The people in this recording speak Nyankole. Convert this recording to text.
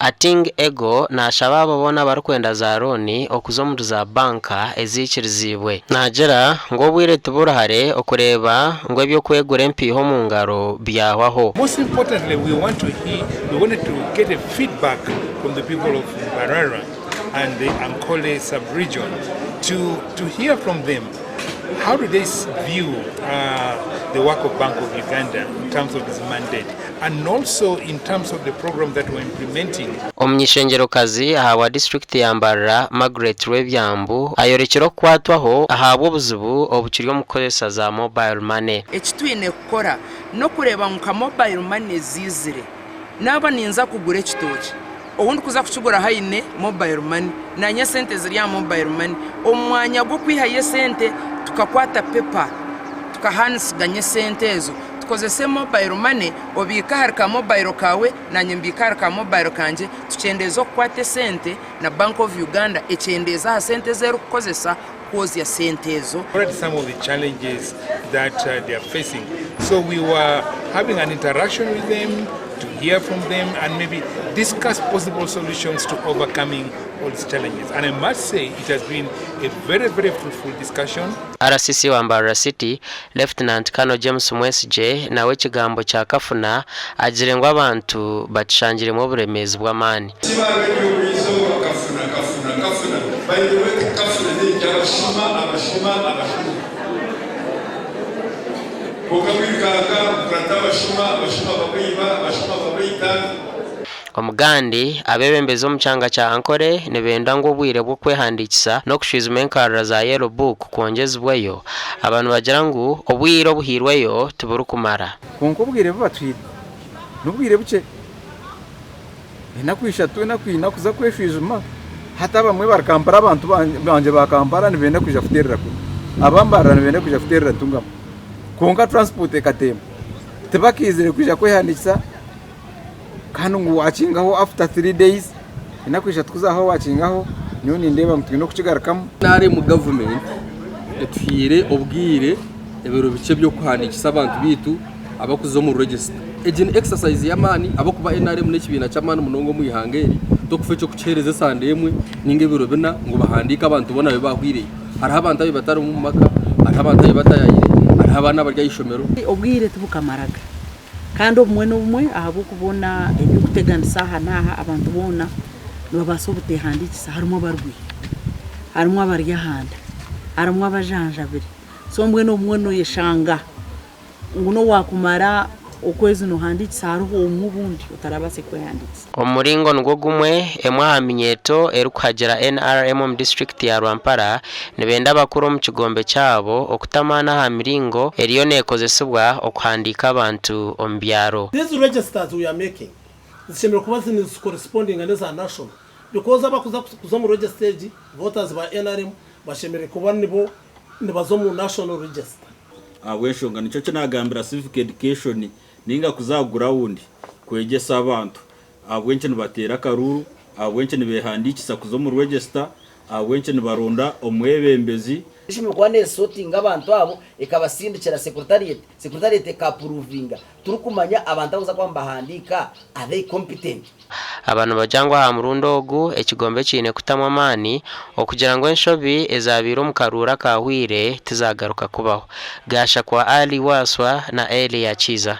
Ating Ego naashaba abo boona abarikwenda za looni okuza omuri za banka eziikiriziibwe. Naagira ngu obwire tiburi hare okureeba ngu eby'okwegura empiiha omu ngaro byahwaho. Most importantly we want to hear, we wanted to get a feedback from the people of Mbarara and the Ankole sub-region to, to hear from them how do they view the work of Bank of Uganda in terms of its mandate and also in terms of the program that we're implementing. Omuny'eishengyerokazi ahabwa disiturikiti ya Mbarara, Margaret Rwebyambu ayorekire okukwatwaho ahabw'obuzibu obukiri omu kukozesa za mobile money. Eki twine kukora n'okureeba ngu nka mobile money ziizire, naaba ninza kugura ekitookye, ou ndikuza kukiguraho aine mobile money, naanye esente ziri aha mobile money, omu mwanya gw'okwihayo esente tukakwata pepa tukahaanisiganya esente ezo, tukozese mobile money, obiike ahari ka mobile kaawe naanye mbiike ahari ka mobile kangye, tukyendeeze okukwata esente na Bank of Uganda ekyendeeze aha sente ezi erikukozesa kwozya sente ezo. What are some of the challenges that they are facing? So we were having an interaction with them to hear from them and maybe discuss possible solutions to overcoming all these challenges. And I must say it has been a very, very fruitful discussion. RCC wa Mbarara City, Lieutenant Colonel James Mwesigye nawe ekigambo kya Kafuna agire ngu abantu bakishangiremu oburemeezi bw'amaani. Kiba eby'obwizooba kafuna kafuna kafuna by the way kafuna n'erya abashuma abashuma abashuma kwonka mwikanga mukurate abashuma abashuma babaiba abashuma babaita. Omugandi, abeebembezi omu kyanga kya Ankole nibenda ngu obwire bw'okwehandiikisa n'okushwijuma enkarira za Yellow Book kwongyezibweyo. Aba nibagira ngu obwire obuhairweyo tiburikumara. Kwonka obwire bu batuhaire n'obwire bukye. Enaku ishatu, enaku ina kuza kweshwijuma. Hati abamwe bari Kampala abantu bangye ba Kampala nibenda kwija kuteerera kunu. Aba Mbarara nibenda kwija kuteerera Ntungamo. Kwonka transport ekatemba. Tibakaizire kwija kwehandiikisa kandi ngu wakingaho after 3 days, enaku ishatu ku zahwaho wakingaho, nyowe nindeeba ngu twine okukigarukamu. NRM gavumenti etuhaire obwire ebiro bikye by'okuhandiikisa abantu baitu abarikuza omu register. Egi ni exercise y'amaani ahabw'okuba NRM n'ekibiina ky'amaani munonga omu ihanga eri, tokufa eky'okukiheereza esande emwe ninga ebiro bina ngu bahandiike abantu boona abu baahwireyo. Hariho abantu abu batarimu omu maka, hariho abantu abu batayayire, hariho abaana abari aha ishomero. Obwire tibukamaraga kandi obumwe n'obumwe ahabw'okubona eby'okuteganisa aha n'aha abantu boona nibabaasa obuteehandiikisa harimu abarwaire, harimu abari ahanda, harimu abajanjabire so mbwenu obumwe noyeshanga ngu n'owakumara okwezi nohandiikisa hariho obumwe obundi otarabaase kwehandiikisa. Omu muringo nigwo gumwe, emwe aha minyeeto erikuhagira NRM omu disiturikiti ya Rwampara nibenda abakuru omu kigombe kyabo okuta amaani aha miringo eriyo nekozesibwa okuhandiika abantu omu byaro. These registers we are making zishemereire kuba nizicorrespondinga n'eza national because abakuza kuza omu register egi, voters ba nrm bashemereire kuba nibo nibaza omu national register. Ahabw'enshonga nikyo ki naagambira Civic Education nainga kuza aha gurawundi kwegyesa abantu ahabw'enki nibateera akaruuru, ahabw'enki nibeehandiikisa kuza omu rwegesita, ahabw'enki nibaronda omwebembezi. Eshemereire kuba neesotinga abantu abo ekabasindikira secretariat, secretariat eka-approvinga turikumanya abantu abu kuza kuba nibahandiika are they competent? Aba nibagira ngu aha murundi ogu ekigombe kiine kutamu amaani okugira ngu enshobi ezaabaire omu karuuru akaahweire tizaagaruka kubaho. Gashakwa Ali Wasswa na Elia Kiiza.